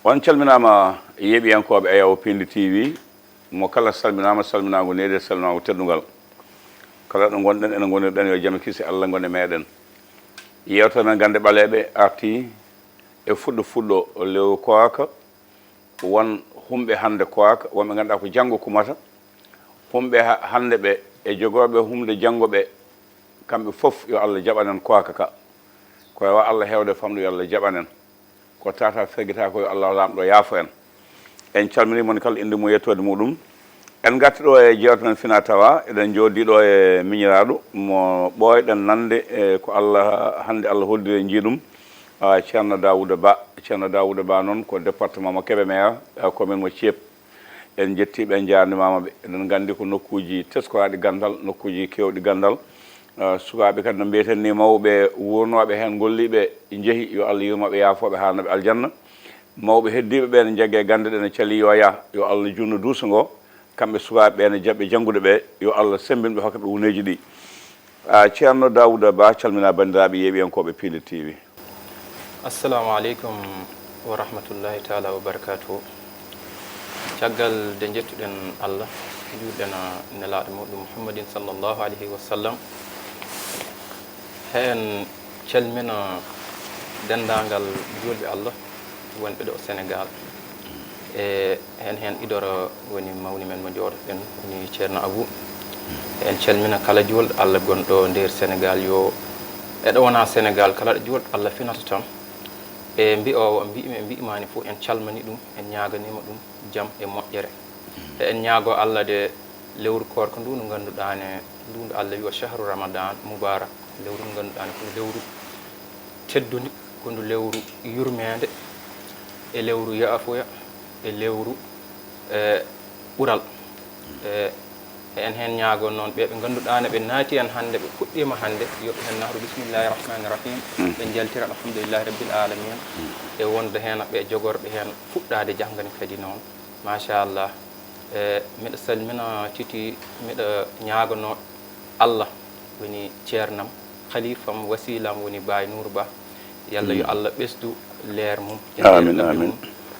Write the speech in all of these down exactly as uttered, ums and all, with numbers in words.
On calminaama, yeeɓiyankooɓe Ayaw Pindi T V, mo kala salminaama, salminaango needi, salminaango teddungal. Kala ɗo ngonɗen, ene ngonirɗen, yo jam e kisi Allah ngon e meeɗen. Yeewtere men Gannde Ɓaleeɓe arti e fuɗɗo fuɗɗo lewru koaka, won humɓe hannde koaka, wonɓe ngannduɗaa ko janngo kumata, humɓe ha-, hannde ɓe e jogooɓe humde janngo ɓe, kamɓe fof yo Allah jaɓanen koaka ka. Ko e wa Allah heewde famɗo yo Allah jaɓanen. Ko tata fergita ko yo Allah Laamɗo yaafo en. En calminii mon kala innde mum e yettoode muɗum. En ngarti ɗo e jeewte men fina tawa, eɗen jooɗii ɗo e miñiraaɗo mo ɓooyɗen nande e ko Allah, hannde Allah hoddiri en njiiɗum. Ah, Ceerno Daawuda Ba. Ceerno Daawuda Ba noon ko département mo Kébémer, ah, commune mo Thiéb. En njettii ɓe, en njaarnimaama ɓe. Eɗen nganndi ko nokkuuji teskoraaɗi ganndal, nokkuuji keewɗi ganndal. Ah, sukaaɓe kadi no mbiyeten ni, mawɓe wuurnooɓe heen, ngolliiɓe njehi, yo Allah yurmo ɓe, yaafo ɓe, haarna ɓe aljanna. Mawɓe heddiiɓe ɓe ne njagge gannde ɗe ne calii, yo yah, yo Allah junno duuso ngo. Kamɓe sukaaɓe ɓe ne jaɓɓe janngude ɓe, yo Allah semmbin ɓe, hokka ɓe wuneeji ɗi. Ah, Ceerno Daawuda Ba, calminaa banndiraaɓe yeeɓiyankooɓe Pindi T V. Assalamu aleykum wa rahmatullahi taala wa barakatuhu. Caggal nde njettuɗen Allah, juulɗen e nelaaɗo muɗum Muhammadin sallallahu alayhi wa sallam, heen calmina denndaangal juulɓe Allah wonɓe ɗo Senegaal. E heen, heen idoro woni mawni men mo njooɗoɗen, woni Ceerno Abou. En calmina kala juulɗo Allah gonɗo nder Senegaal, yo eɗo wona Senegaal, kala ɗo juulɗo Allah finata tan. E mbi'oowo, mbi'mi e mbi'maani fof, en calmini ɗum, en ñaaganiima ɗum jam e moƴƴere. E en ñaago Allah de lewru koorka ndu, ndu ngannduɗaa ne, ndu ndu Allah wi wa shahru Ramadan mubarak, lewru ndu ngannduɗaa ne, ko ndu lewru teddundu, ko ndu lewru yurmeende, e lewru yaafuya, e lewru, e, ɓural. E, e en heen ñaago noon ɓe ɓe ngannduɗaa ne ɓe naati en hannde, ɓe puɗɗiima hannde, yo ɓe heen nahru bismillahi rahmani rahim, ɓe njaltira alhamdulillahi rabbil alamin, e wonde heen ɓe jogorɓe heen fuɗɗaade jahngani kadi noon. Machallah. E, miɗa salmina Titi, miɗa ñaaganoo Allah woni ceernam, khalifam, wasilam woni Baay Nuur Ba. Yalla yo Allah ɓesdu leer mum, e leer qabri mum.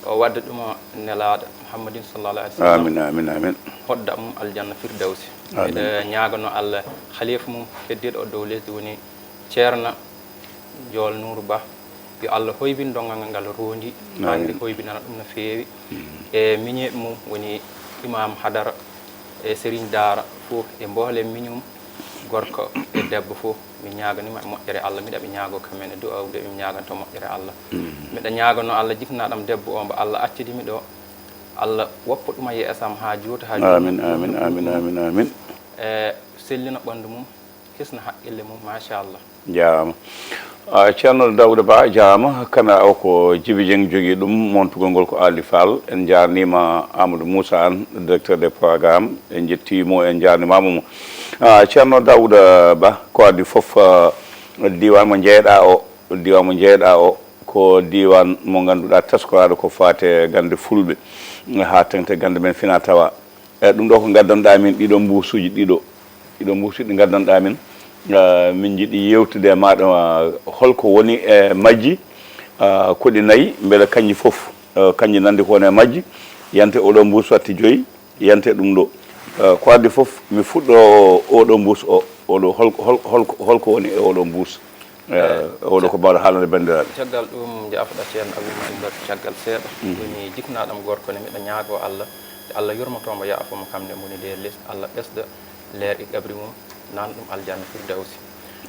O wadda ɗum nelaaɗo Muhammadin sallallahu alaihi wasallam. Amin, amin, amin. Hodda mum aljanna firdawsi. Amin. Miɗa ñaaganoo Allah khalifa mum heddiiɗo o dow lesdi woni Ceerno Jool Nuuru Ba, yo Allah hoybin donngal ngal, ngal roondi, amin. Bannge hoybinana ɗum no feewi. E miñeeɓe mum woni imam hadara, e serigne daara fof, e mboolem miñum, gorko e debbo fof. Mi ñaaganiima e moƴƴere Allah, miɗa ɓe ñaagoo kamɓe ne du'aaw nde mi ñaaganto moƴƴere Allah. Miɗa ñaaganoo Allah jiknaaɗam debbo o, mbo Allah accidi mi ɗo, Allah woppa ɗum e yeesam haa juuta, haa juuta. Amin, amin, amin, amin, amin. E sellina ɓanndu mum, hisna haqqille mum, machallah. Jaaraama. Ah, Ceerno Daouda Ba, jaaraama. Kana o ko Jibi Dieng jogii ɗum, montugol ngol ko Ali Fall. En njaarniima Amadou Moussa Anne, directeur des programmes. En njettii mo, en njaarnimaama mo. Ah, Ceerno Daouda Ba, ko adii fof, ah, diiwaan mo njeyɗaa o, diiwaan mo njeyɗaa o, ko diiwaan mo ngannduɗaa teskoraaɗo ko faati e gannde fulɓe, haa teŋti gannde men fina tawa. E ɗum ɗo ko ngaddanɗaa min ɗiɗo mbuusuuji ɗiɗo. Ɗiɗo mbuusuuji ɗi ngaddanɗaa min. Eh, min njiɗi yeewtude e maaɗa, eh, holko woni e majji, eh, ko ɗi nayi, mbele kanji fof, eh, kanji nandi ko woni e majji, yante oɗo mbuusu watti joyi, yante ɗum ɗo. Eh, ko addi fof, mi fuɗɗo oɗo mbuusu o, oɗo hol-, hol-, holko, holko woni e oɗo mbuusu? Eh, oɗo ko mbaawɗa haalande banndiraaɓe? Caggal ɗum, jaafoɗa Ceerno Abou Malick Ba caggal seeɗa. Woni jiknaaɗam gorko ne, miɗa ñaagoo Allah, Allah yurmoto mo, yaafo mo kam ne, woni de les, Allah ɓesda leer e qabri mum, nan ɗum aljanna firdawsi.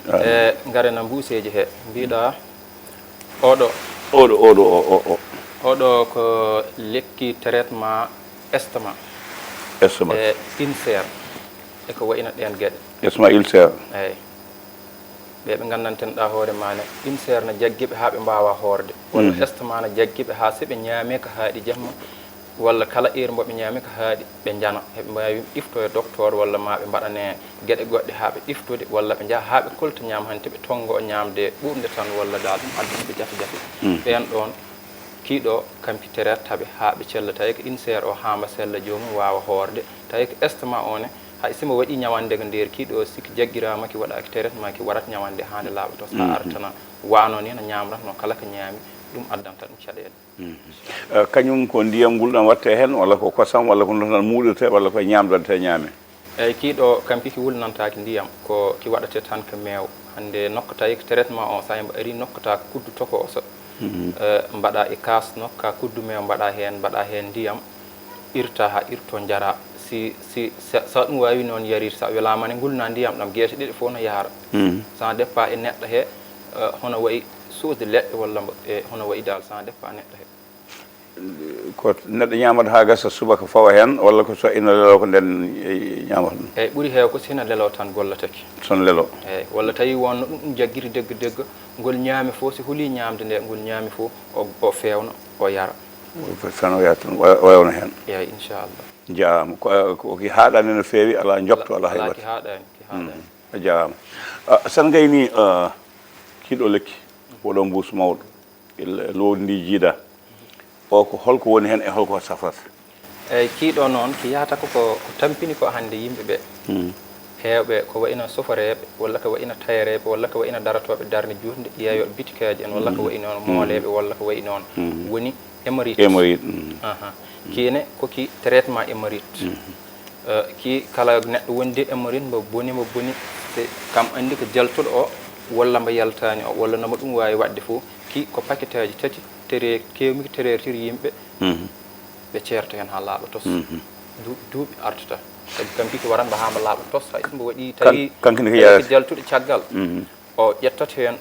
Amin. E ngare na mbuuseeji he, mbiɗa oɗo. Oɗo, oɗo, o, o, o. Oɗo ko lekki traitement estomac. Estomac. E ulcère. E ko wayno ɗeen geɗe. Estomac, ulcère. Eyi. Ɓe ɓe nganndanten ɗa hoore ma ne, ulcère na jaggi ɓe haa ɓe mbaawa hoorde. Walla estomac na jaggi ɓe haa si ɓe ñaamii ko haaɗi jamma, walla kala heure mbo ɓe ñaamii ko haaɗi, ɓe njana. Heɓe mbaawi ifto e docteur walla ma ɓe mbaɗane geɗe goɗɗe haa ɓe iftude, walla ɓe njaha haa ɓe kolta ñaam, hannde ɓe tonngo ñaamde ɓurde tan, walla dal ɗum addani ɓe jafe-jafe. Ɓeen ɗoon, kiiɗo kampi traite taɓe haa ɓe cella, tawi ko ulcère o haa mbo sella, joomum waawa hoorde. Tawi ko estomac o ne, hay si mbo waɗi ñawande ko nder kiiɗo, si ko jaggiraama, ki waɗaaki traitement, ki warat ñawande haa nde laaɓa to. So a artana, wano ni no ñaamratno kala ko ñaami, Ɗum addanta ɗum caɗeele. Eh, kañum ko ndiyam ngulɗam waɗte heen, walla ko kosam, walla ko noon tan muuɗirte, walla ko ñaamdante ñaame? Eyyi, kii ɗo kam kii ki wulnantaaki ndiyam, ko ki waɗate tan ko meew. Hannde nokka tawi ko traitement o, so a ari nokka ta ko kuddu tokooso, eh, mbaɗa e kaas nokka kuddu meew, mbaɗa heen, mbaɗa heen ndiyam, irta haa irto, njara. Si, si, sa, sa ɗum waawi noon yarir, sa welaama ne ngulna ndiyam ɗam, geese ɗiɗi fof no yahara. Ça dépend e neɗɗo he, eh, hono wayi suusde leɗɗe walla mbo, e hono wayi dal, ça dépend neɗɗo he. Ko neɗɗo ñaamata haa gasa subaka fawa heen, walla ko so ina lelo ko nden, eh, ñaamata ɗum? Eyyi, ɓuri heew ko so ina lelo tan gollatake. Son lelo? Eyyi, walla tawi wonno ɗum, ɗum jaggiri degga degga, ngol ñaami fof, si huli ñaamde nde, ngol ñaami fof, o, o feewna, o yara. Fano yaha tan, wa-, wayawno heen. Eyyi, inchallah. Jaaraama. Ko, ko ki haaɗaani no feewi, alaa njokto, alaa hay alaa goto. Ki haaɗaani, ki haaɗaani. Mm. A jaaraama. Ah, sen ngayni, ah, kiiɗo lekki, oɗo mbuus mawɗo, il-, lowdi ndi jiida. O ko holko woni heen e holko safrata? Eyyi, kiiɗo noon, ki yahata ko, ko, ko tampini ko hannde yimɓe ɓe. Mm. Heewɓe ko wayno soforeeɓe, walla ko wayno tayereeɓe, walla ko wayno darotooɓe darnde juutnde, yeeyooɓe bitikaaji en, walla ko wayi noon mooleeɓe, walla ko wayi noon. Mm. Woni hémorroïde. Hémorroïde, mm. Aha. Kiine ko ki traitement hémorroïde. Mm. Eh, ki kala neɗɗo wondi e hémorroïde, mbo boni, mbo boni, se kam anndi ko jaltuɗo o, walla mbo yaltaani o, walla no mo ɗum waawi waɗde fof, ki ko paquet aji tati, tere, keewmi ko tereertir yimɓe, mhm, ɓe ceerta heen haa laaɓa tos. Mhm. Du-, duuɓi artata. Sabu kam kiki waran mbo haa mbo laaɓa tos, hay so mbo waɗi kan-, tawi kankine ko tawi yaasi. Ko jaltuɗo caggal. Mhm. O ƴettat heen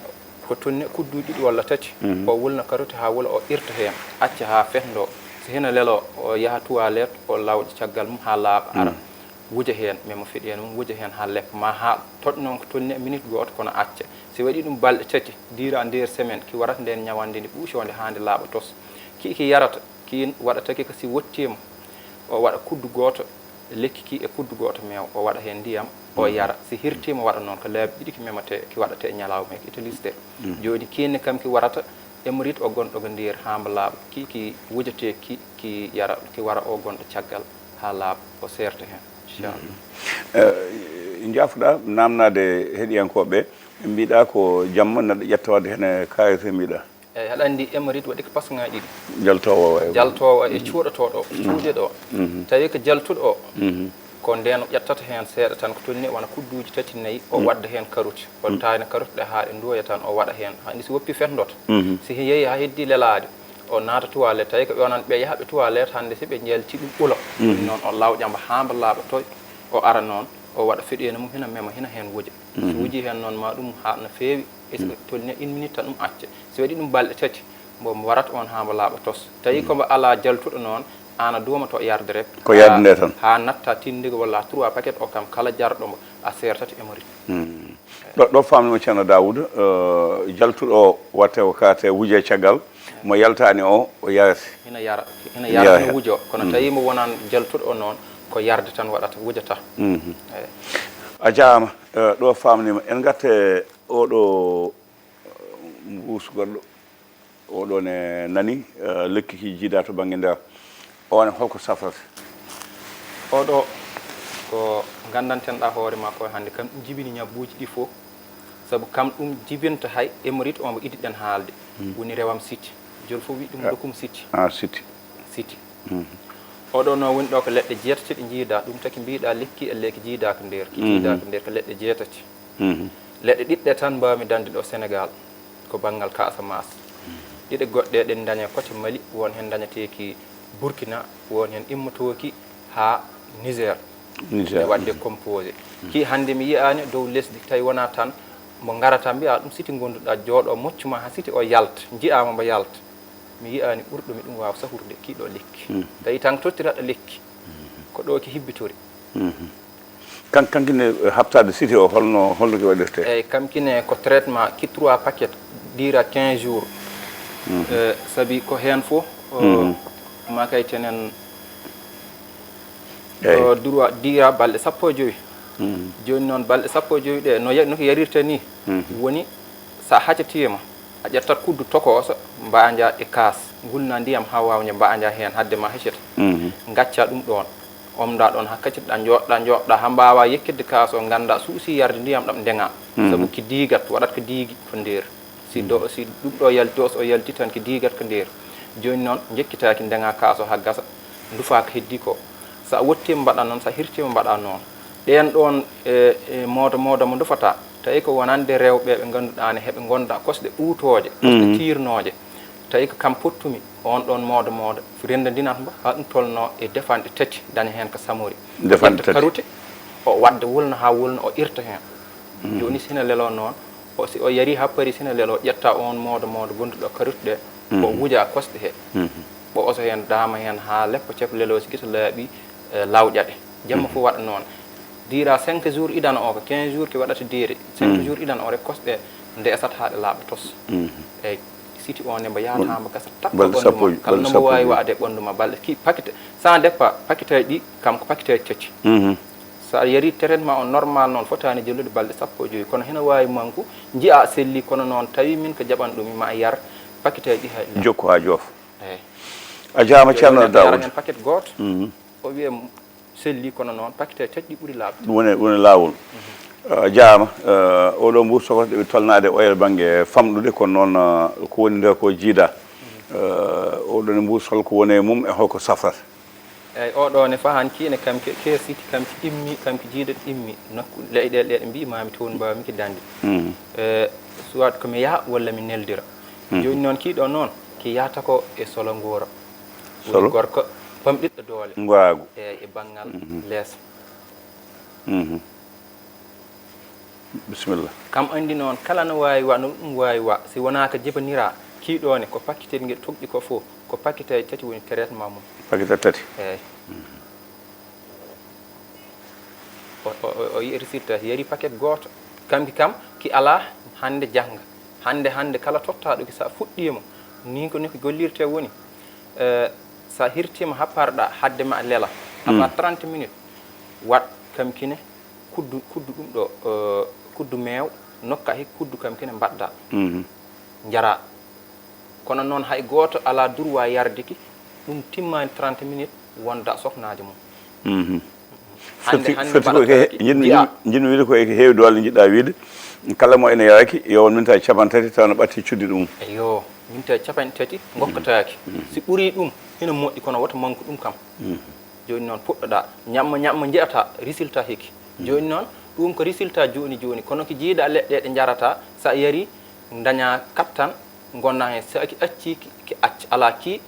ko tunne kudduuji ɗiɗi walla tati, mhm, o wulna karotti haa wula, o irta heen, acca haa fetndo. So hina lelo, o yaha toilette, o lawƴa caggal mum haa laaɓa, ara. Mhm. Wuja heen, mais mo fiɗi heen mum, wuja heen haa leppa, ma haa toɗ noon ko tunne minute gooto, kono acca. Si waɗi ɗum balɗe tati, diira nder semaine, ki warata ndeen ñawande ndi ɓuucoonde haa nde laaɓa tos. Ki, ki yarata, kiin waɗata ki ko si wottiima, o waɗa kuddu gooto lekki ki e kuddu gooto meew, o waɗa heen ndiyam, o, mhm, yara. Si hirtiima, waɗa noon ko laabi ɗiɗi ki memate, ki waɗate e ñalawma, ki utilisate. Mhm. Jooni kiin ne kam ki warata, hémorroïde o gonɗo ko nder haa mbo laaɓa, ki, ki wujatee ki, ki yara, ki wara o gonɗo caggal haa laaɓa, o seerta heen, inchallah. Mhm. Eh, njaafuɗaa naamnaade heɗiyankooɓe, mbiɗa ko jamma neɗɗo ƴetta waɗde heen kayit, mbiɗa. Eyyi, aɗa anndi hémorroïde waɗi ko pasŋaaji ɗiɗi. Jaltoowo o e jaltoowo e, mhm, cuuɗotooɗo o, mhm, cuuɗeɗo o. Mhm. Tawi ko jaltuɗo o, mhm, ko ndeen o ƴettata heen seeɗa tan, ko tolni wona kudduuji tati, nayi, o, mm, wadda heen karotti. O, mm, taayna karotti ɗe haa ɗe nduwoya tan, o waɗa heen. Haa anndi si woppi fetndoto. Mhm. Si yehi haa heddi lelaade, o naata toilette. Tawi ko ɓe wonan ɓe yaha ɓe toilette hannde, si ɓe njalti ɗum ɓula. Mhm. Ɗum noon o lawƴa mbo haa mbo laaɓa toy, o ara noon, o waɗa feɗeende mum, hina mema, hina heen wuja. So, mhm, wujii heen noon ma ɗum haaɗ no feewi, est-ce que, mm, tolni une minute tan ɗum acca. Si waɗi ɗum balɗe tati, mbo, mbo warat on haa mbo laaɓa tos. Tawi, mm, ko mbo alaa jaltuɗo noon, aan a duumato yarde rek. Ko yarde nde tan. Haa natta tinndigo walla trois paquet o kam kala jarɗo mbo, a seertat e mori. Mm. Ɗo, ɗo faamnima Ceerno Daawuda, eh, jaltuɗo o watte o kaate wuje caggal, mo yaltaani o, o yarete. Ina yara, ina yara, ina yara heen. Wujo, kono, mm, tawi mo wonan jaltuɗo o noon, ko yarde tan waɗata, wujata. Mhm. Eyi. A jaaraama, eh, ɗo faamnima. En ngatte oɗo, eh, mbuus goɗɗo. Oɗo ne nani, eh, lekki ki jiida to bannge nder. O ne holko safrata? Oɗo ko nganndanten ɗa hoore ma ko hannde, kam ɗum jibini ñabbuuji ɗi fof. Sabu kam ɗum jibinta hay émorite o mbo idiɗen haalde. Hmm. Woni rewam siti. Jol fof wi ɗum, ah, dokum siti. Ah, siti. Siti. Hmm. Oɗo no woni ɗo ko leɗɗe jeetati ɗe jiida, ɗum taki mbiɗa lekki e lekki jiida ko nder, ki, mhm, jiida ko nder ko leɗɗe jeetati. Mhm. Leɗɗe ɗiɗɗe tan mbawmi dañde ɗo Senegal, ko banngal Casamance. Ɗiɗe goɗɗe ɗen dañe kote Mali, won heen dañateeki Burkina, won heen immotooki haa Niger. Niger. E waɗde, mhm, composé. Mhm. Ki hannde mi yiyaani dow lesdi, tawi wona tan mbo ngarata mbiya ɗum siti ngonduɗa, jooɗo moccu ma haa siti o yalta, njiyaama mbo yalta. Mi yiyaani ɓurɗo mi ɗum waawa safrude kii ɗo lekki. Mhm. Tawi tan tottiraɗo lekki. Mhm. Ko ɗo ki hibbitori. Mhm. Kan-, kankine, eh, haɓtaade siti o, holno, holno ki waɗirte? Eyyi, kankine ko traitement ki trois paquet, diira quinze jours. Mhm. Eh, sabi ko heen fof, o, mhm, ma kay tenen, eyyi, o, droit diira balɗe sappo e jowi. Mhm. Jooni noon, balɗe sappo e jowi ɗe, no ya-, no ki yarirta ni, mhm, woni sa hacatiima, a ƴettat kuddu tokoosa, mbaanjaa e kaas, ngulna ndiyam haa waawnja, mbaanjaa heen, hadde ma heceta. Mhm. Ngacca ɗum ɗoon. Omnda ɗoon haa kacitɗa, njooɗɗa, njooɗɗa haa mbaawa yekkitde kaas o, ngannda suusi yarde ndiyam ɗam ndeŋa. Mhm. Sabu ki diigat, waɗat ko diigi ko nder. Si do, si ɗum ɗo yalti, dose o yalti tan, ki diigat ko nder. Jooni noon, njekkitaaki, ndeŋa kaaso haa gasa, ndufaa ko heddii ko. So a wottiima, mbaɗa noon, so a hirtiima, mbaɗa noon. Ɗeen ɗoon, e, e moodo moodo mo ndufata, tawi ko wonande rewɓe ɓe ngannduɗaa ne, heɓe ngonda kosɗe ɓuutooje, kosɗe tiirnooje. Tawi ko kam pottumi, oon ɗoon moodo moodo, renndandinat mbo haa ɗum tolnoo e defanɗe tati, daña heen ko samori. Defanɗe tati. Karute, o wadda wulna haa wulna, o irta heen. Jooni, si hina leloo noon, o, si o yarii haa paari, si hina leloo, ƴetta oon moodo moodo gonduɗo karute ɗe, o wuja kosɗe he. Ɓo oso heen, daama heen haa leppa, ceeb leloo, si gisa laaɓi, e, lawƴa ɗe. Jamma fof waɗa noon. Diira cinq jours idana o, ko quinze jours ki waɗata diire. Cinq jours idana o rek, kosɗe ndeesat haa ɗe laaɓa tos. Eyi, siti o ne mbo yaata haa mbo gasa, tappa ɓanndu ma. Kala no mbo waawi waɗde ɓanndu ma, balɗe ki paquet, ça dépend, paqueteeji ɗi, kam ko paqueteeji tati. So a yarii traitement o normal noon, fotaani jellude balɗe sappo e joy. Kono hina waawi manku, njiya a selli, kono noon tawi min ko jaɓan ɗum, ma a yar paqueteeji ɗi hay. Jokku haa joofa. Eyi. A jaama, Ceerno Daawuda. Yara heen paquet gooto, o wiya selli, kono noon paqueteeji tati ɗi ɓuri laaɓde. Ɗum woni, woni laawol. A jaama, eh, oɗo mbuus tokosɗe ɓe tolnaade oya bannge famɗude, kono noon, eh, ko woni nder ko jiida. Eh, oɗo ne mbuus holko woni e mum e holko safrata? Eyi, oɗo ne fahan ki ne kam ke, ke siti kam ki immi, kam ki jiida immi. Nokku leyɗeele ɗe mbi maami toon mbaawmi ki dande. Eh, soit ko mi yaha walla mi neldira. Jooni noon, kii ɗo noon, ki yahata ko e solo ngoora. Woni gorko pamɗiɗɗo doole. Ngaagu. Eyi, e banngal leeso. Bisimilla. Kam anndi noon, kala no waawi wa, no ɗum waawi wa, si wonaa ko jibaniraa, kii ɗo ne, ko paqueteeji ngel tokɗi ko fof, ko paqueteeji tati woni traitement mum. Paquet tati. Eyi. O, o, o, o yi résultat, yari paquet gooto. Kamki kam, ki alaa hannde jannga. Hannde, hannde kala tottaaɗo ki, so a fuɗɗiima, nii ko, nii ko gollirtee woni, eh, so a hirtiima haa parɗa, hadde ma a lela. Avant trente minutes, waɗ kamki ne, kuddu, kuddu ɗum ɗo, eh, kuddu meew, nokka he kuddu kamki ne mbaɗda. Njaraa. Kono noon, hay gooto alaa droit yarde ki, ɗum timmaani trente minutes, wonda soknaajo mum. Hannde, foti, hannde foti ko mbaɗata he, ki, njiɗmi, njiɗmi wiide ko e heewi doole njiɗɗa wiide, kala mo ene yaraki, yo won minute capanɗe tati tawa no ɓatti cuddi ɗum. Eyo, minute capanɗe tati ngokkataaki. Si ɓurii ɗum, hino moƴƴi, kono wota manque ɗum kam. Jooni noon puɗɗoɗaa, ñamma, ñamma, njiyataa résultat hikki. Jooni noon, ɗum ko résultat jooni jooni, kono ki jiida leɗɗe ɗe njarataa, so a yarii, dañaa kattan, ngonna heen. So a ki accii, ki, ki acca, alaa ki,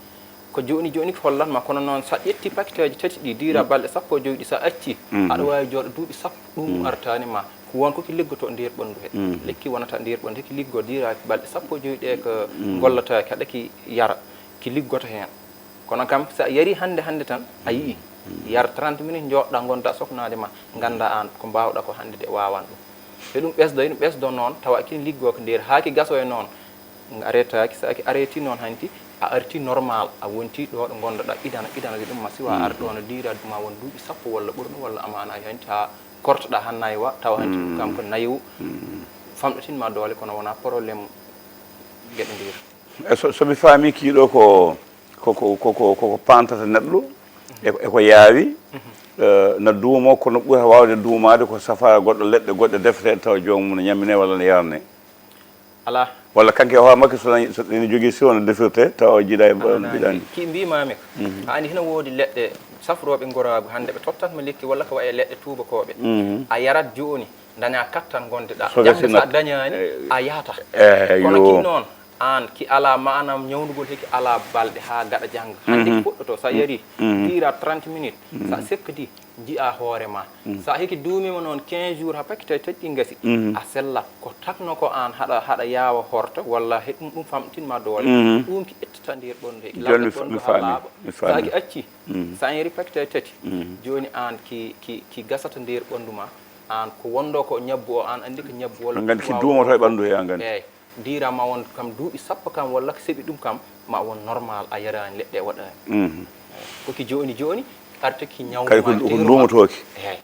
ko jooni jooni ki hollat ma. Kono noon, so a ƴettii paqueteeji tati ɗi, diira balɗe sappo e joy ɗi, so a accii, aɗa waawi jooɗo duuɓi sappo, ɗum artaani ma. Ko won ko ki liggoto nder ɓanndu he. Lekki wonata nder ɓanndu he, ki liggo diira balɗe sappo e joy ɗe ko ngollataaki, haɗa ki yara, ki liggoto heen. Kono kam, so a yarii hannde, hannde tan, a yi'i. Yar trente minutes, njooɗɗaa, ngonda soknaajo ma, ngannda aan ko mbaawɗa ko hannde de waawan ɗum. E ɗum ɓesdo, e ɗum ɓesdo noon, tawa kin liggoo ko nder, haa ki gaso e noon, aretaaki, so a ki areti noon hanti, a arti normal, a wonti ɗo ɗo ngondoɗaa, idana, idana de ɗum ma siwa ar ɗo no diira, ma won duuɓi sappo walla ɓurno, walla amaana hanti haa kortoɗaa haa naywa, tawa hanti ɗum kam ko nayu, famɗatin ma doole, kono wonaa problème geɗe ndir. E so, so mi faami kii ɗo ko, ko, ko, ko, ko, ko, ko pantata neɗɗo, e, e ko yaawi, eh, na duumo, kono ɓura waawde duumaade ko safa goɗɗo leɗɗe goɗɗe defeteeɗe tawa joomum ne ñamminee walla ne yarnee. Alaa. Walla kanko e hoore makko so na, so ene jogii siwo no defirtee tawa o jiidaa e mbiɗaani. Ki mbiimaami ko, haa anndi hino woodi leɗɗe safrooɓe ngoraagu hannde ɓe tottat ma lekki walla ko wayi e leɗɗe tuubakooɓe. A yarat jooni, dañaa kattan ngondeɗaa. So jannde so a dañaani, a yahata. Kono ki noon, aan ki alaa maanaam ñawndugol, heki alaa balɗe haa gaɗa jannga. Hannde ki fuɗɗoto, so a yarii, diira trente minutes, so a sekkidi, njiya hoore ma. So a heki duumiima noon quinze jours, haa paquet tati ɗi ngasi, a sellat. Ko takno ko aan haɗa, haɗa yaawa horta, walla he ɗum, ɗum famɗitin ma doole. Ɗum ki ƴettata nder ɓanndu he, ki laaɓa ɓanndu haa laaɓa. So a ki acci, so a yari paquet tati, jooni aan ki, ki, ki gasata nder ɓanndu ma. Aan ko wonɗo ko ñabbu o, aan anndi ko ñabbu walla. Nganndi ki duumoto e ɓanndu he, aan nganndi. Eey. Diira ma won kam duuɓi sappo kam walla ko seɓi ɗum kam, ma won normal, a yaraani leɗɗe, waɗaani. Ko ki jooni jooni, arte ki ñawndu kay ko ma, ko duumotooki. Eey.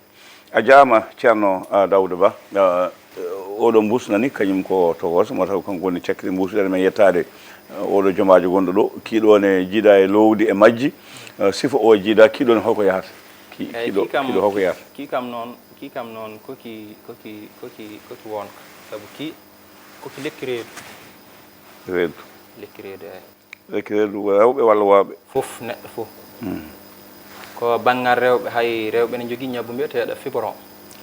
A jaama, Ceerno, ah, Daawuda Ba. Ah, oɗo mbuus nani, kañum ko tokooso, mo taw kanko woni cakkiri mbuus, ɗen men yettaade, ah, oɗo jomaajo gonɗo ɗo. Kii ɗo ne jiidaa e loowdi e majji, ah, sifa o jiidaa, kii ɗo ne holko yahata? Ki, eey, kii ɗo, kii kam, kii ɗo holko yahata? Kii kam noon, kii kam noon, ko ki, ko ki, ko ki, ko ki wonka. Sabu kii, ko ki lekki reedu. Reedu. Lekki reedu, eyi. Lekki reedu, rewɓe walla worɓe? Fof, neɗɗo fof. Ko banngal rewɓe, hay rewɓe ne njogii ñabbu mbiyeteeɗo fibron.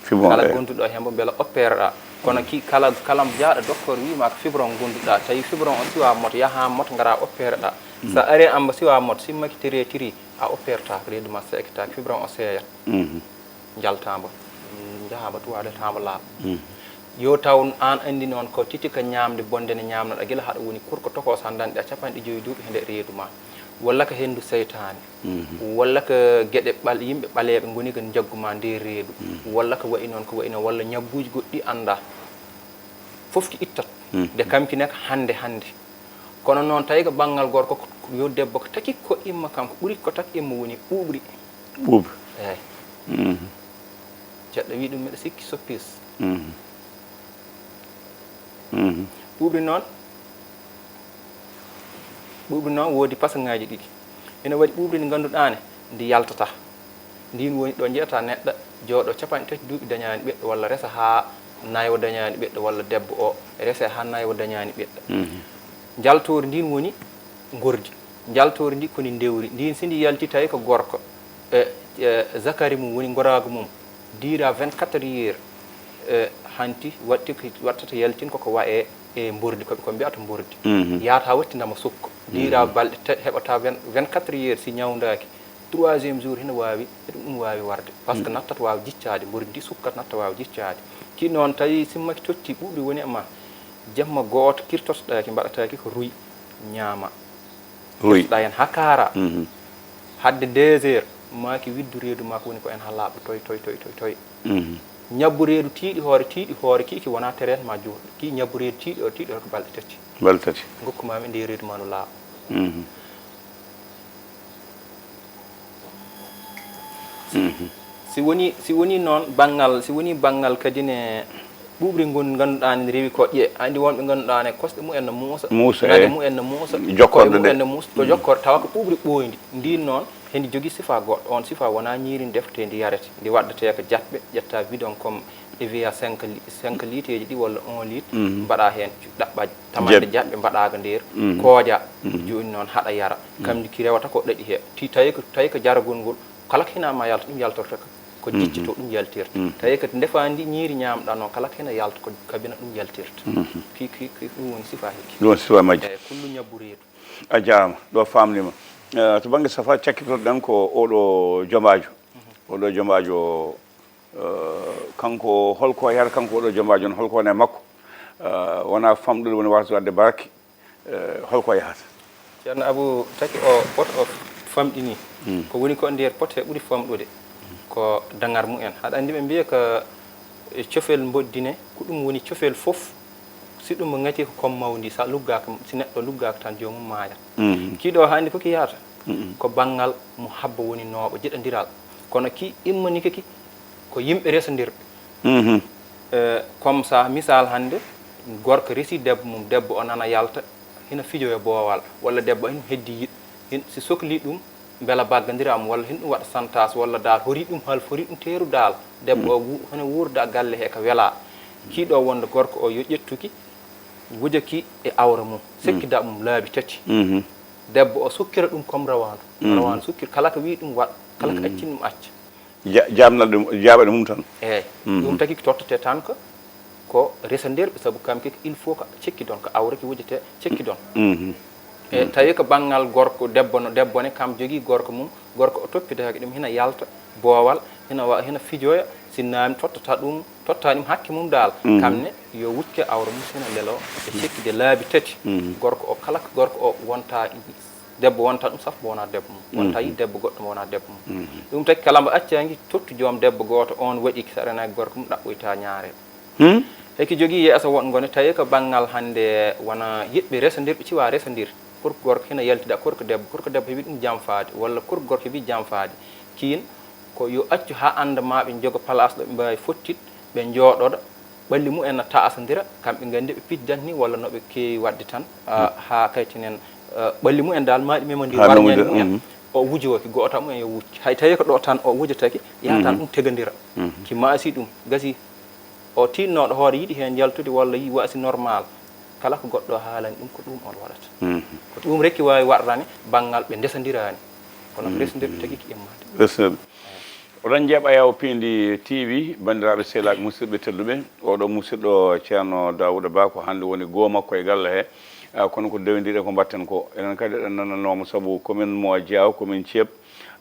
Fibron, Kala eyi. Gonduɗo heen mbo mbela oppereɗaa. Kono ki kala kala jaaɗo doktor wiima ko fibron gonduɗaa, tawi fibron on siwa mot, yaha mot, ngara oppereɗaa. So ari amba siwa mot, simmaki tiri tiri, a oppertaako, reedu ma seeketaaki, fibron o seeyat. Njaltaa mbo, njahaa mbo tuwaade taa mbo laaɓa. Yo taw aan anndi noon ko titi ka ñaamde bonde nde ñaamnoɗaa gila haɗa woni kurko tokos han dañɗaa capanɗe joyi duuɓi he nder reedu ma, walla ko henndu seytaane, walla ko geɗe ɓal yimɓe ɓaleeɓe ngoni ko njaggu ma nder reedu, walla ko wayi noon ko wayi noon, walla ñabbuuji goɗɗi anndaa. Fof ki ittat. Nde kamki ne ko hannde hannde. Kono noon tawi ko banngal gorko ko yo debbo ko taki ko imma kanko ɓuri ko tak imma woni ɓuuɓri. Ɓuuɓri. Eyi. Ceɗɗo wi ɗum mbiɗa sikki soppis. Ɓuuɓri noon, ɓuuɓri noon woodi pasaŋaaji ɗiɗi. Ina waɗi ɓuuɓri ndi ngannduɗaa ne ndi yaltata. Ndiin woni ɗo njiyata neɗɗo jooɗo capanɗe tati duuɓi dañaani ɓiɗɗo walla resa haa nayo dañaani ɓiɗɗo walla debbo o rese haa nayo dañaani ɓiɗɗo. Njaltoori ndiin woni ngordi. Njaltoori ndi koni ndewri. Ndiin si ndi yalti tawi ko gorko, e, e, zakari mum woni ngoraagu mum, diira vingt-quatre heures, e, hanti waɗti ko waɗtata yaltin koko wa e, e mbordi, ko, ko mbiyata mbordi. Yaata watti ndema sukka. Diira balɗe te-, heɓata vingt, vingt-quatre heures si ñawndaaki. Troisième jour hina waawi, ɗum, ɗum waawi warde. Par ce que nattat waawa jiccaade, mbordi ndi sukkat natta waawa jiccaade. Ki noon tawi simmaki totti ɓuuɓri woni e ma, jamma gooto kirtotoɗaaki, mbaɗataaki ko ruy, ñaama. Ruy. Ɗa en haa kaara. Hadde deux heures, maaki widdu reedu maa ko woni ko en haa laaɓa toy, toy, toy, toy, toy. Ñabbu reedu tiiɗi hoore, tiiɗi hoore, kii ki wonaa traitement juutɗo. Kii ñabbu reedu tiiɗi hoore, tiiɗi hoore ko balɗe tati. Balɗe tati. Ngokku maa mi e nder reedu maa no laaɓa. Si woni, si woni noon banngal, si woni banngal kadi ne ɓuuɓri ngon ngannduɗaa ne rewi ko ƴe, anndi wonɓe ngannduɗaa ne kosɗe mumen no muusa, Muusa, nade eh. Mumen no muusa, Jokkorde koye mumen nde. No muusa, ko jokkorde tawa ko ɓuuɓri ɓooyndi. Ndiin noon, hende jogii sifa goɗɗo, on sifa wonaa ñiiri ndi defte ndi yarete, ndi waɗdetee ko jaɓɓe, ƴetta bidon comme Evian cinq li-, cinq litres ji ɗi walla un litre, mbaɗa heen ɗaɓɓa tamande jaɓɓe mbaɗa ko nder, kooƴa, jooni noon haɗa yara. Kam ndi ki rewata ko ɗaɗi he. Ti tawi ko, tawi ko jaragol ngol, kala ko hina ma yalta, ɗum yaltorta ko, ko jicci to ɗum yaltirta. Tawi ko ndefaandi ñiiri ñaamɗa noon, kala ko hina yalta ko kabina ɗum yaltirta. Ki, ki, ki, ɗum woni sifa hikki. Ɗum woni sifa majji. Eyi, kullu ñabbu reedu. A jaaraama, ɗo faamniima. Eh, to bannge safa, cakkitoɗen ko oɗo jomaajo. Oɗo jomaajo, eh, kanko holko yahata, kanko oɗo jomaajo on, holko woni e makko? Eh, wonaa famɗude woni waasde waɗde barke. Eh, holko yahata? Ceerno Abu, taki o pot o famɗini. Ko woni ko nder pot he ɓuri famɗude ko daŋar mumen. Haɗa anndi ɓe mbiya ko e cofel mboɗdi ne, ko ɗum woni cofel fof. Si ɗum ŋati ko comme mawndi, sa luggaaka, si neɗɗo luggaaka tan joomum maaya. Kii ɗo hannde ko ki yahata? Ko banngal mo habbo woni nooɓo jeɗondiral. Kono ki immanike ki ko yimɓe resondirɓe. Eh, comme ça, misal hannde, gorko resi debbo mum, debbo o nana yalta, hina fijoya boowal, walla debbo hin heddi yiɗ-, hin, si sokli ɗum, mbela baggandira am, walla hin ɗum waɗa santas, walla daal hori ɗum hal, hori ɗum teeru daal. Debbo o wu-, hene wuurda galle he ka wela. Kii ɗo wonde gorko o yo ƴettuki, wujaki e awra mum, sekkida mum laabi tati. Debbo o sukkira ɗum comme rawaandu. Rawaandu sukkir, kala ko wi ɗum waɗ, kala ko accin ɗum acca. Ja-, jaabnal ɗum, jaaɓa ɗum tan. Eyi. Ɗum tagi ko tottete tan ko, ko resondirɓe, sabu kam ki il faut ko cekkidon, ko awra ki wujete cekkidon. E tawi ko banngal gorko, debbo no, debbo ne kam jogii gorko mum, gorko o toppitaaki ɗum, hina yalta boowal, hina wa-, hina fijoya, si naami tottata ɗum, totta ɗum hakke mum daal. Kam ne yo wucce awra mum hina lelo e cekki de laabi tati. Gorko o kala ko gorko o wonta, debbo wonta ɗum saf mbo wona debbo mum. Wonta yi debbo goɗɗo mbo wona debbo mum. Ɗum taki kala mbo accangi tottu joom debbo gooto on waɗi ki saɗanaaki gorko mum ɗaɓɓoyta ñaarel. Heki jogii yeeso woɗngo ne tawi ko banngal hannde wona yiɗɓe resondirɓe ciwa resondir. Korko gorko hina yaltida korko debbo, korko debbo heɓi ɗum jamfaade, walla korko gorko heɓi jamfaade. Kiin ko yo accu haa annda ma ɓe njoga place ɗo ɓe mbaawi fottit, ɓe njooɗoɗa, ɓalli mumen na taasondira, kamɓe nganndi ɓe pijjat ni walla no ɓe keewi waɗde tan, ah, haa kaytinen, ah, ɓalli mumen daal maaɗi memondiri warñani mumen. O wujooki, gooto mumen yo wuccu. Hay tawi ko ɗo tan o wujataki, yaha tan ɗum tegondira. Ki maasi ɗum, gasi o tiinnooɗo hoore yiɗi heen yaltude walla yi waasi normal. Kala ko goɗɗo haalani ɗum, ko ɗum on waɗata. Ko ɗum rekki waawi waɗrani banngal ɓe ndesondiraani. Kono ko resndirɓe tagi ko immaade. Resndirɓe. Oɗon njeeɓa yaw Piindi T V, banndiraaɓe, sehilaaɓe, musidɓe tedduɓe. Oɗo musidɗo Ceerno Daawuda Ba ko hannde woni goo makko e galle he. Ah, kono ko dewindiri e ko mbaɗten ko. Enen kadi eɗen nananoo mo sabu commune mo Diaw, commune Thiep.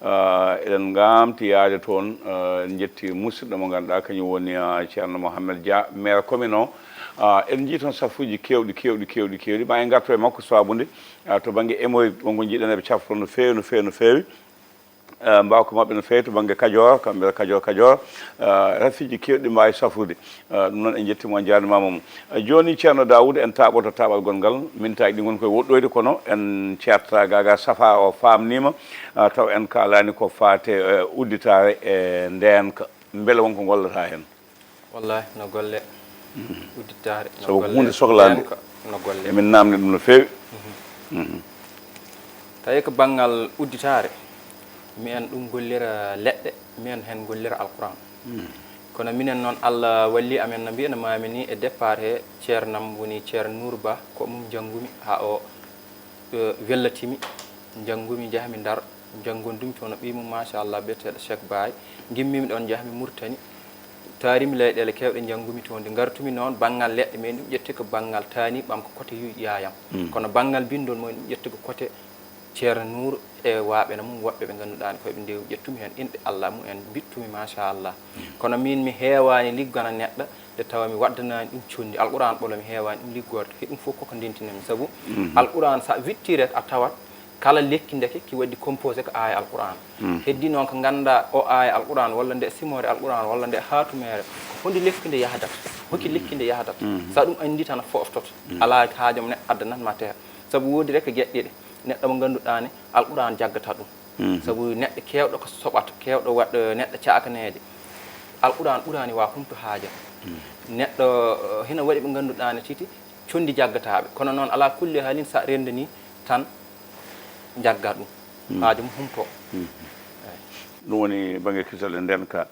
Ah, eɗen ngaamti yaade toon. Ah, en njetti musidɗo mo ngannduɗaa kañum woni, ah, Ceerno Mohamed Dia, maire commune o. Ah, eɗen njii toon safuuji keewɗi, keewɗi, keewɗi, keewɗi. Ma en ngartu e makko sababude, ah, to bannge hémorroïde, wonko njiɗen eɓe cafra no feewi, no feewi, no feewi. Eh, mbawka maɓɓe no feewi to bannge Kajoor, kamɓe Kajoor, Kajoor, eh, rafiiji keewɗi ɗi mbaawi safrude. Eh, ɗum noon en njettii mo, en njaarnimaama mo. Eh, jooni Ceerno Daawuda, en taaɓoto taaɓal gonngal, mintaaji ɗi ngoni koye woɗɗoyde, kono en ceertata gaagaa, safaa o faamniima, eh, taw en kaalaani ko faati e, eh, udditaare e ndeenka. Mbele won ko ngollataa heen? Wallahi, no golle udditaare, no sabu ko golle huunde soklaande. Ndeenka, no golle. Emin naamni ɗum no feewi. Tawi ko banngal udditaare, mi en ɗum gollira leɗɗe, mi en heen gollira Alquran. Kono minen noon, Allah walli amen no mbiyanoo-mi ni e départ he, ceernam woni Ceerno Nuur Ba, ko mum njanngumi haa o, eh, wellatimi. Njanngumi, njahmi Ndar, njanngondumi toon e ɓiy mum, machallah, biyeteeɗo Cheikh Baye. Ngimmiimi ɗoon, njahmi Mauritanie. Taarimi leyɗeele keewɗe, njanngumi toon. Nde ngartumi noon, banngal leɗɗe, mi en ɗum ƴetti ko banngal taaniiɓam, ko côté Yuy Yaayam. Kono banngal binndol, mi en ɗum ƴetti ko côté Ceerno Nuur e waaɓe no mum woɓɓe ɓe ngannduɗaa ne koye ɓe ndew ƴettumi heen inɗe Allah mum en, mbittumi machallah. Kono miin mi heewaani liggana neɗɗo nde tawa mi waddanaani ɗum conndi. Alquran ɓolo mi heewaani ɗum liggoorde. He ɗum fof koko ndentini mi. Sabu Alquran, so a witti rek, a tawat kala lekki ndeke ki waɗi composé ko aaya Alquran. Heddi noon ko ngannduɗaa o aaya Alquran, walla nde simoore Alquran, walla nde haatumeere, ko hondi lekki nde yahdata? Hoki lekki nde yahdata? So a ɗum anndi tan a fooftoto. Alaa haaju mo neɗɗo addanat ma teha. Sabu woodi rek geɗe ɗiɗi. Neɗɗo mo ngannduɗaa ne, Alquran jaggata ɗum. Sabu neɗɗo keewɗo ko soɓata, keewɗo waɗ-, neɗɗo caakaneede. Alquran ɓuraani wa humto haaja. Neɗɗo, eh, hina waɗi ɓe ngannduɗaa ne titi, conndi jaggataaɓe. Kono noon, alaa kulli haalin, so a renndanii tan, njagga ɗum. Haaju mum humto. Eey. Ɗum woni bannge kisal e ndeenka.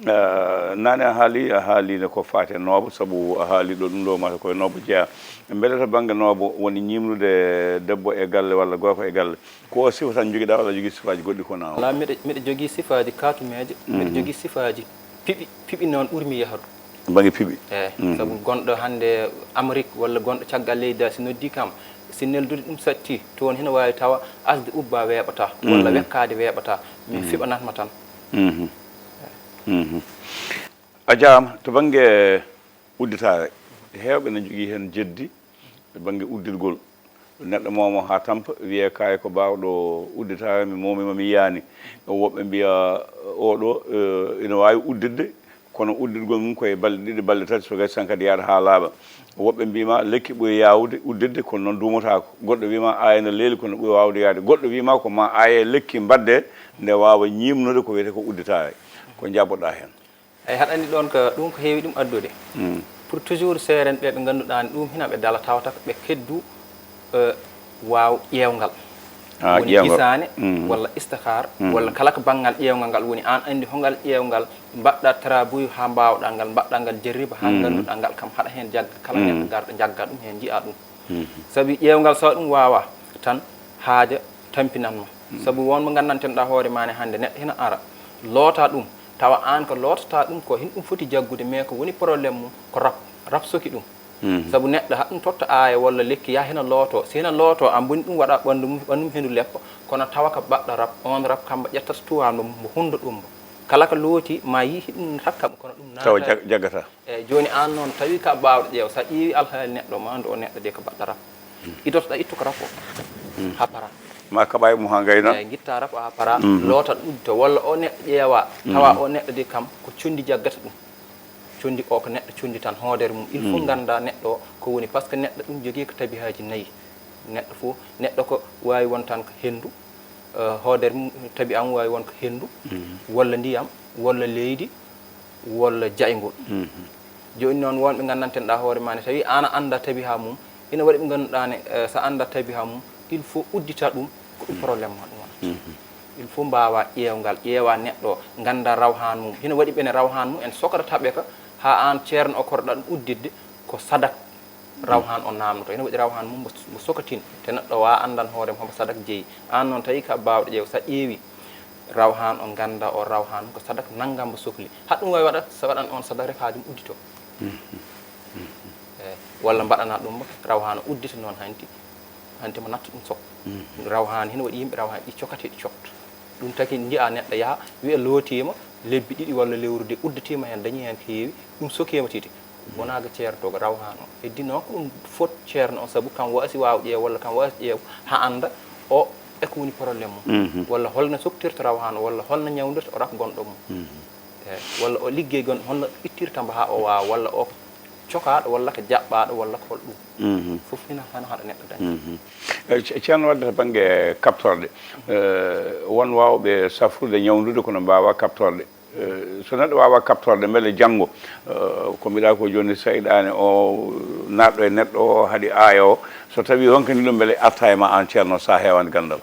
Ah, naane a haali, a haali ne ko faati e nooba, sabu a haali ɗo ɗum ɗo mata koye nooba jeyaa. Mbele to bannge nooba woni ñiimnude debbo e galle walla gorko e galle, ko o sifa tan njogiɗaa walla a jogii sifaaji goɗɗi ko na o? Alaa, mbeɗa, mbeɗa jogii sifaaji kaatumeeje, mbeɗa jogii sifaaji piɓi, piɓi noon ɓurmi yahdu. Bannge piɓi. Eey, sabu gonɗo hannde Amérique walla gonɗo caggal leydi, si noddii kam, si neldude ɗum satti, toon hina waawi tawa asde ubba weeɓataa, walla wekkaade weeɓataa, min fiɓanat ma tan. Mhm. Mhm. A jaaraama. To bannge udditaare, heewɓe ne njogii heen jeddi e bannge uddirgol. Neɗɗo moomo haa tampa, wiyee kaay ko baawɗo udditaare, mi moomiima, mi yiyaani. Woɓɓe mbiya, oɗo, eh, ina waawi udditde, kono uddirgol mum ko e balɗe ɗiɗi, balɗe tati, so gasii tan kadi yaada haa laaɓa. Woɓɓe mbiima lekki ɓuri yaawde udditde, kono noon duumotaako. Goɗɗo wiima aaya no leeli, kono ɓuri waawde yaade. Goɗɗo wiima ko ma aaya e lekki mbaɗde nde waawa ñiimnude ko wiyetee ko udditaare. Ko njaboɗaa heen? Eey, haɗa anndi ɗoon ko ɗum ko heewi ɗum addude. Pour toujours seeren ɓe ɓe ngannduɗaa ne ɗum hina ɓe dala tawata ko ɓe keddu, eh, waaw ƴeewngal. Ah, woni ƴeewngal. Gisaane, walla istixaar, walla kala ko banngal ƴeewngal ngal woni, aan anndi hongal ƴeewngal mbaɗɗa travaux haa mbaawɗaa ngal, mbaɗɗaa ngal jarriba haa ngannduɗaa ngal kam haɗa heen jagga, kala neɗɗo garɗo jagga ɗum heen, njiya ɗum. Sabi ƴeewngal, so ɗum waawaa tan, haaja tampinan ma. Sabu won mo nganndanten ɗaa hoore maa ne hannde, neɗɗo hina ara, loota ɗum, tawa aan ko lootataa ɗum ko, hin ɗum foti jaggude, mais ko woni problème mum, ko rab, rab soki ɗum. Sabu neɗɗo haɗ ɗum totta aaya walla lekki, yaha hina looto. Si hina looto, aan boni ɗum waɗa ɓanndu mum, ɓanndu mum hendu leppa, kono tawa ko baɗɗo rab, oon rab kam mbo ƴettata tuwaa mbo, mbo hundo ɗum mbo. Kala ko looti, ma yii hiɗum takka mo, kono ɗum tawa naata jag-, jaggata. Eey, jooni aan noon, tawi ka baawɗo ƴeew, so a ƴeewi alhaali neɗɗo, ma anndu o neɗɗo de ko baɗɗo rab. Idotoɗaa, ittu ko rab o. Haa para. Ma kaɓa e mum haa ngayna. Eey, ngitta rab o haa para, loota ɗum uddita, walla o neɗɗo ƴeewa, tawa o neɗɗo de kam ko conndi jaggata ɗum. Conndi o ko neɗɗo conndi tan, hoodere mum. Il faut ngannda neɗɗo o ko woni, par ce que neɗɗo ɗum jogii ko tabihaaji nayi. Neɗɗo fof, neɗɗo ko waawi won tan ko henndu, eh, hoodere mum, tabi'a mum waawi won ko henndu, walla ndiyam, walla leydi, walla jayngol. Jooni noon, won ɓe nganndanten ɗaa hoore maa ne, tawi aan a anndaa tabiha mum, ina waɗi ɓe ngannduɗaa ne, eh, so a anndaa tabiha mum, il faut uddita ɗum, ko ɗum problème ma ɗum wonata. Il faut mbaawa ƴeewngal, ƴeewa neɗɗo o, ngannda rawhaan mum. Hina waɗi ɓene rawhaan mum en sokata taɓe ka, haa aan ceerno o korɗa ɗum udditde, ko sadak. Rawhan o naamnoto, ene waɗi rawhan mum mbo, mbo sokatin, te neɗɗo wa anndan hoore mum homo sadak jeyi. Aan noon tawi ka baawɗo ƴeew, so a ƴeewi rawhan o, ngannda o rawhan ko sadak nanngam mbo sokli. Haɗ ɗum wawi waɗa, so waɗan on sadak rek haaju mum uddito. Eyi, walla mbaɗana ɗum rawhan o uddita noon hanti, hanti mo natta ɗum sok. Rawhan hino waɗi yimɓe rawhan ɗi cokati, ɗi cokta. Ɗum taki njiya neɗɗo yaha, wiya lootiima lebbi ɗiɗi walla lewru de, udditiima heen, dañi heen ko heewi, ɗum sokiima tigi. Wonaa ko ceertoo, ko rawhan o. Heddi noon ko ɗum fot ceerno o, sabu kam waasi waaw ƴeew walla kam waasi ƴeew haa annda o e ko woni problème mum. Walla holno soktirta rawhan o, walla holno ñawndirta o rak gonɗo mum. Eyi, walla o liggey gon, holno ittirta mbo haa o waawa, walla o ko cokaaɗo, walla ko jaɓɓaaɗo, walla ko hol ɗum. Fof hina hano haɗa neɗɗo dañde. Eh, ce-, ceerno, wadde to bannge kaɓtorɗe, eh, won waawɓe safrude, ñawndude, kono mbaawa kaɓtorɗe. Eh, so neɗɗo waawa kaɓtorɗe, mbele janngo, eh, ko mbiɗa ko jooni, seyɗaane o naatɗo e neɗɗo o, haɗi aaya o, so tawii ronka ni ɗum, mbele arta e ma aan ceerno, so a heewaani ganndal?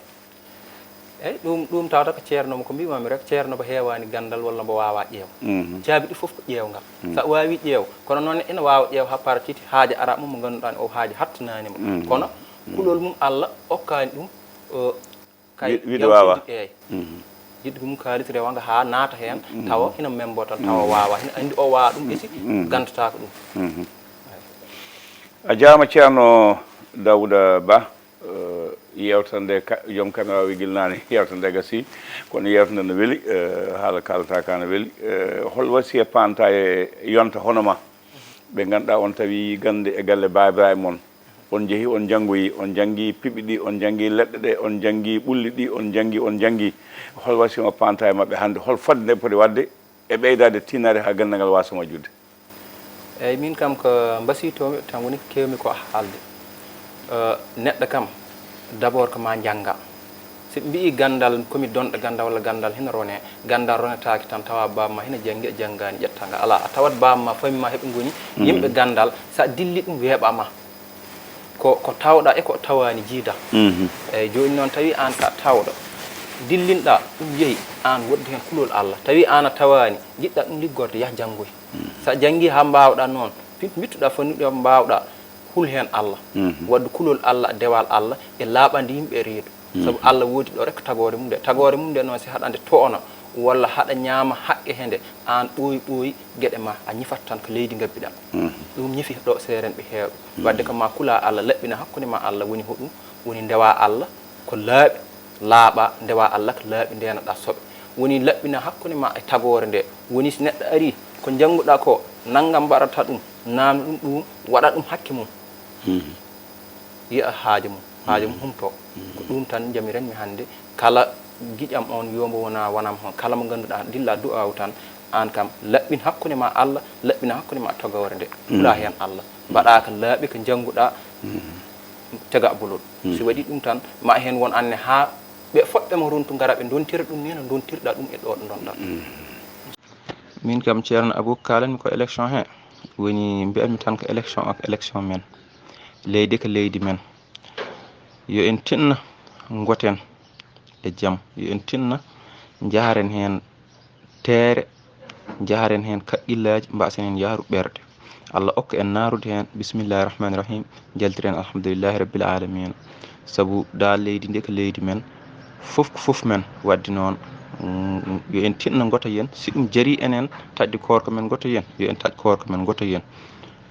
Eyi, ɗum, ɗum tawata ko ceerno mo, ko mbimami rek, ceerno mo heewaani ganndal walla mbo waawaa ƴeew. Caabi ɗi fof ko ƴeewngal. So a waawii ƴeew, kono noon ina waawa ƴeew haa para titi, haaja ara mum mo ngannduɗaa ne o haaja hattanaani mo. Kono kulol mum Allah okkaani ɗum, o, kay Wi-, wiide waawaa. Eeyi. Jiɗgol mum kaalis rewa nga haa naata heen, tawa hina membo tan, tawa waawaa. Hina anndi o waawaa ɗum, ɓe si ganndataako ɗum. A jaaraama ceerno Daouda Ba. Eh, yeewtere nde ka-, joom caméra o wi gila naane, yeewtere nde gasii, kono yeewtere nde no weli, eh, haala kaalata ka no weli. Eh, hol wasiya paanta e yonta hono ma, ɓe ngannduɗaa on tawi gannde e galle Ba Ibrahima on, on njehi, on njanngoyi, on njanngi piɓi ɗi, on njanngi leɗɗe ɗe, on njanngi ɓulli ɗi, on njanngi, on njanngi. Hol wasiya mo paanta e maɓɓe hannde? Hol fodde nde poti waɗde e ɓeydaade tiinaare haa ganndal ngal waasa majjude? Eyi, min kam ko mbasiytoomi tan woni ko keewmi ko haalde. Eh, neɗɗo kam, d'abord ko ma njannga. Si ɓe mbiyi ganndal, ko mi donɗo ganndal walla ganndal hino rone, ganndal ronetaake tan tawa baaba ma hino janngi, a janngaani, ƴetta nga. Alaa, a tawat baaba ma, famille ma heɓe ngoni yimɓe ganndal, so a dilli ɗum weeɓa ma. Ko, ko tawɗa e ko tawaani jiida. Eyi, jooni noon tawi aan ka tawɗo, dillinɗa ɗum yehi, aan woɗɗi heen kulol Allah. Tawi aan a tawaani, njiɗɗa ɗum liggorde, yah janngoy. So a janngii haa mbaawɗa noon, fi-, mbittuɗa fannuɗi haa mbaawɗa, hul heen Allah. Waɗdu kulol Allah, dewal Allah e laaɓande yimɓe e reedu. Sabu Allah woodi ɗo rek tagoore mum nde. Tagoore mum nde noon, si haɗa nde toona walla haɗa ñaama haqqe he nde, aan ɓooyi ɓooyi geɗe ma, a ñifat tan ko leydi ngabbiɗa. Ɗum ñifi ɗo seerenɓe heewɓe. Waɗde ko ma kula Allah, laɓɓina hakkunde ma Allah, woni hoɗum? Woni ndewa Allah ko laaɓi, laaɓa, ndewa Allah ko laaɓi, ndeenaɗa soɓe. Woni laɓɓina hakkunde ma e tagoore nde. Woni si neɗɗo ari, ko njannguɗa ko, nanngam mbaɗata ɗum, naamni ɗum ɗum, waɗa ɗum hakke mum. Yiya haaja mum, haaja mum humto. Ko ɗum tan njamiranmi hannde. Kala giƴam on, yo mbo wona wanam hon. Kala mo ngannduɗaa, dilla du'aawu tan, aan kam, laɓɓin hakkunde ma Allah, laɓɓina hakkunde ma tagoore nde. Kula heen Allah. Mbaɗa ko laaɓi, ko njannguɗaa, tega bolol. Si waɗi ɗum tan, ma heen won anne haa ɓe foɗɓe mo runtu ngara ɓe ndontira ɗum ni no ndontirɗa ɗum e ɗo ɗo ndonɗa. Min kam, Ceerno Abou, kaalanmi ko élection he. Woni mbiyanmi tan ko élection o, ko élection men. Leydi ko leydi men. Yo en tinno, ngoten e jam. Yo en tinno, njaharen heen teere, njaharen heen kaqqillaaji, mbaasen heen yahru ɓerɗe. Allah okka en naarude heen. Bismillahi rahmani rahim. Njaltiren alhamdulillahi rabbil alamina. Sabu da leydi ndi ko leydi men. Fof ko fof men. Wadde noon, mm, yo en tinno ngoto yen. Si ɗum jari enen taƴde koorka men, ngoto yen. Yo en taƴ koorka men, ngoto yen.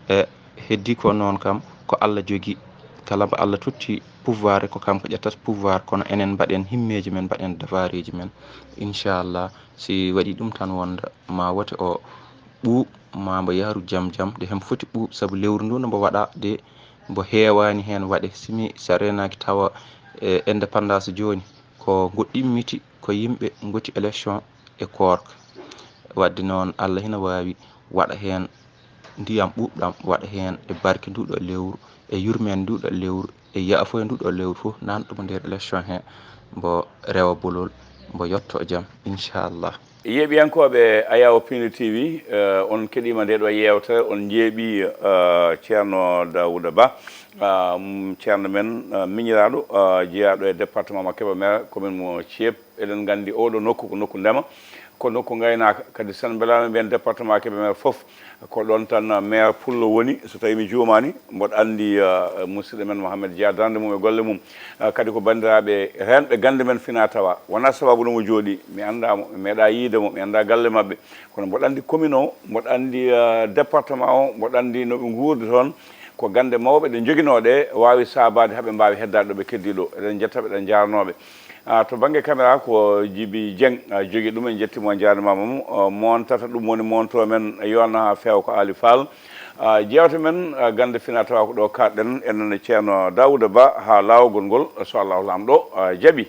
E heddi ko noon kam, ko Allah jogii. Kala mbo Allah totti pouvoir, ko kanko ƴettata pouvoir, kono enen mbaɗen himmeeji men, mbaɗen dabareeji men. Inchallah, si waɗi ɗum tan wonda, ma wote o ɓuuɓ, ma mbo yahru jam jam, nde hem foti ɓuuɓ, sabu lewru ndu no mbo waɗa de, mbo heewaani heen waɗe. Si mi, si a reenaaki tawa, e, indépendance jooni, ko ngo ɗimmiti, ko yimɓe ngoti élection e koorka. Wadde noon, Allah hina waawi waɗa heen ndiyam ɓuuɓɗam, waɗa heen e barke nduɗo lewru, e yurmeende nduɗo lewru, e yaafoye nduɗo lewru fof, nanɗo mo nder élection he, mbo rewa bolol, mbo yotto jam, inchallah. Yeeɓiyankooɓe Ayawo Pindi T V, eh, on keɗiima nde ɗo yeewtere, on njeeɓi, eh, Ceerno Daouda Ba, ah, mm, ceerno men, eh, miñiraaɗo, eh, jeyaaɗo e département mo Kébémer, commune mo Thiéb. Eɗen nganndi oɗo nokku ko nokku ndema. ko nokku ngaynaaka. Kadi sen mbelaama mbiyen département Kébémer fof, ko ɗoon tan maire pullo woni, so tawii mi juumaani. Mboɗo anndi, eh, musidɗo men Mohamed Dia darnde mum e golle mum. Eh, kadi ko banndiraaɓe reenɓe gannde men fina tawa. Wonaa sababu no mo jooɗii, mi anndaa mo, mi meeɗaa yiide mo, mi anndaa galle maɓɓe. Kono mboɗo anndi commune o, mboɗo anndi, eh, département o, mboɗo anndi no ɓe nguurdi toon. Ko gannde mawɓe ɗe njoginoo ɗe, waawi saabaade haa ɓe mbaawi heddaade ɗo ɓe keddii ɗo. Eɗen njetta ɓe, eɗen njaarnoo ɓe. Ah, to bannge caméra ko Djiby Dieng, ah, jogii ɗum, en njettii mo, en njaarniima mo. Ah, montata ɗum woni monto men, yona haa feewa ko Aali Fall. Ah, jeewte men, ah, gannde fina tawa ko ɗo kaaɗɗen, enen e Ceerno Daouda Ba haa laawol ngol, so Allahu Laamɗo, ah, jaɓii.